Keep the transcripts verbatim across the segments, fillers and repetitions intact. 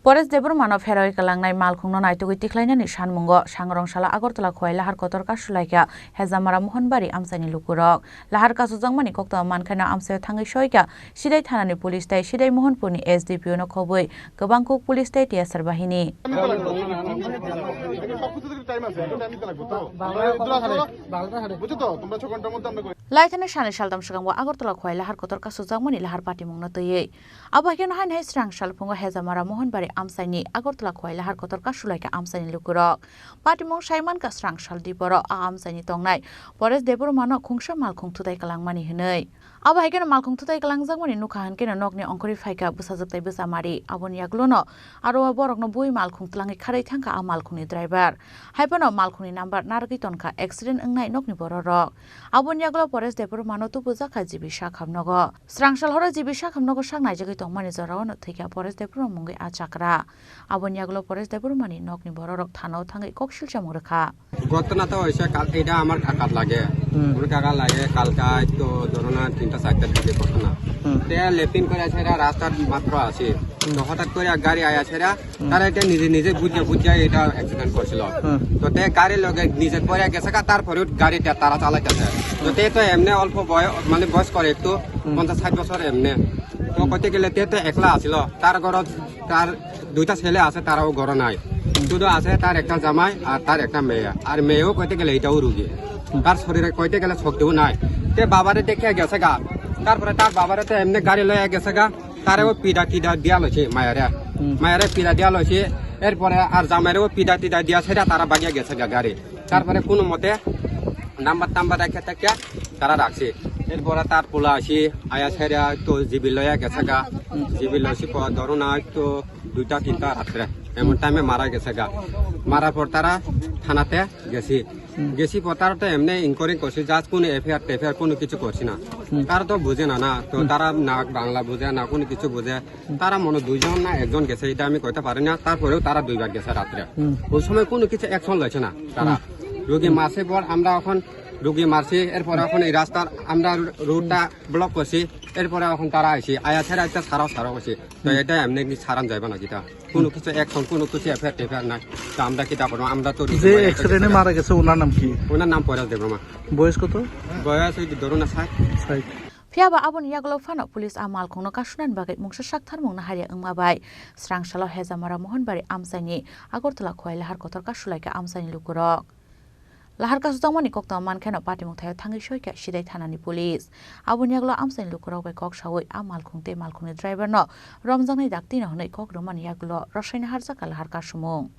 Paresh Debbarmano pherawi kwlangnai malkhungno naitugwi tikhlainani sanmungo Sangrong salo Agartala Khowai Lahar kotor kasulaikha Hejamara Mohonbari amchaini lukurok. Lahar kasujakmani koktwma mankheno amchaio thangwi soikha Sidai thanani police tei Sidai Mohonpurni S D P O no khobwi kwbang kuk police tei T S R bahini. Laithani sani saltam swkango Agartala Khowai Lahar kotor kasujakmani lahar patimungno twiwi. Abo hai kheno haino hai srang salphungo Hejamara Mohonbari amchaini Agartala Khowai Lahar kotor kasulaikha amchaini lukurok. Patimung saimankha srang sal diporo a amchaini tongnai Paresh Debbarmano khungsa malkhung thutai kwlangmani hwnwi. Abo hai kheno malkhung thutai kwlangjakmani nukha hwn kheno nokni ongkhorwi phaikha bwsajwk tei bwchamari. Aboni yagulono aro o borokno bui malkhung twlangwi kharwi thangkha a malkhungni driver. Haiphano malkhungni number narwgwi tonkha accident wngnai nokni bororok. Aboni yagulo Paresh Debbarmano tubujakha G B sakham nogo. Srang sal horo G B sakham nogo sak naijagwi tongmani jorao no thwikha Paresh Debbarma mungwi a chakra. Aboni yagulo Paresh Debbarmani nokni bororok thanao thangwi kok silchamung rwkha. ঘটনা তো হয়েছে কাল, এটা আমার কাকার লাগে। হুম। ওর কাকার লাগে, কালকে তো ধরো না তিনটা চারটার দিকে ঘটনা। হুম। তে লেপিং করে আছে, এরা রাস্তার মাত্র আছে। হুম। তো হঠাৎ করে এক গাড়ি আয়া ছেড়া, হুম। তারা এটা নিজে নিজে বুঝে বুঝে এটা অ্যাক্সিডেন্ট করছিল। হুম। তো তে গাড়ির লগে নিজে পড়ে গেছে গা, তারপরে গাড়িটা তারা চালাইতেছে। তো হুম। তে তো এমনি অল্প বয়স, মানে বয়স করে একটু, হুম। পঞ্চাশ ষাট বছর এমনি। তো হুম। কইতে গেলে তে তো একলা আছিল, তার ঘর, তার দুইটা ছেলে আছে, তারাও ঘরে নাই। হুম। শুধু আছে তার একটা জামাই আর তার একটা মেয়ে। আর মেয়েও কইতে গেলে এটাও রুগী। হুম। তার শরীরে কইতে গেলে শক্তিও নাই। তে বাবারে দেখে গেছে গা। তারপরে তার বাবারে তো এমনি গাড়ি লইয়া গেছে গা। তারেও পিডা টিডা দিয়া লইছে মায়ারে। হুম। মায়ারে পিডা দিয়া লইছে। এরপরে আর জামাইরেও পিডা টিডা দিয়া সেটা তারা বাগিয়া গেছে গা গাড়ি। তারপরে কোনো মতে নাম্বার টাম্বার রেখে থাকে তারা রাখছে। এরপরে তার পোলা আসি, আয়া সেরা তো জিবি লইয়া গেছে গা। হুম। জিবি লইছি পর ধরো না তো দুইটা তিনটা রাত্রে এমন টাইমে মারা গেছে গা। মারার পর তারা থানাতে গেছি। হুম। গেছি পর তারা তো এমনি ইনকোয়ারি করছি, জাস্ট কোনো এফআইআর টেফআইআর কোনো কিছু করছি না। হুম। তারা তো বুঝে না, না, তো হুম। তারা না বাংলা বুঝে, না কোনো কিছু বুঝে। হুম। তারা মনে দুইজন না একজন গেছে, এটা আমি কইতে পারি না। তারপরেও তারা দুইবার গেছে রাত্রে। হুম। ওই সময় কোনো কিছু অ্যাকশন লইছে না তারা। হুম। রুগী মারছে পর আমরা এখন রুগী মারছি, এরপরে এখন এই রাস্তার আমরা রোডটা ব্লক করছি, এরপরে এখন তারা আইছি, আয়া ছেড়ে একটা সারাও সারাও করছি। তো হুম। এটা এমনি কি সারান যাইব না কিতা? কোনো কিছু অ্যাকশন, কোনো কিছু এফআইআর টেফআইআর নাই। তো আমরা কিতা করবো? আমরা তো যে অ্যাক্সিডেন্টে মারা গেছে, ওনার নাম কি? ওনার নাম পরেশ দেববর্মা। বয়স কত? বয়স ওই ধরো না ষাট। ষাট। Phiya ba aboni yagulo phano police a malkhungno kasunani bagwi mungsa saktharmungno harya wngma bai srang salo Hejamara Mohonbari amchaini Agartala Khowai Lahar kotor kasulaikha amchaini lukurok. Lahar kasujakmani koktwma mankheno patimung thaio thangwi soikha Sidai thanani police. Aboni yagulo amchaini lukurok bai kok saui a malkhung tei malkhungni driverno romjaknai daktino hwnwi kok rwmani yagulo rosaina harjakha lahar kasumung.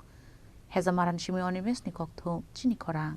Hejamarani simi Onimesni kokthum, chini khorang.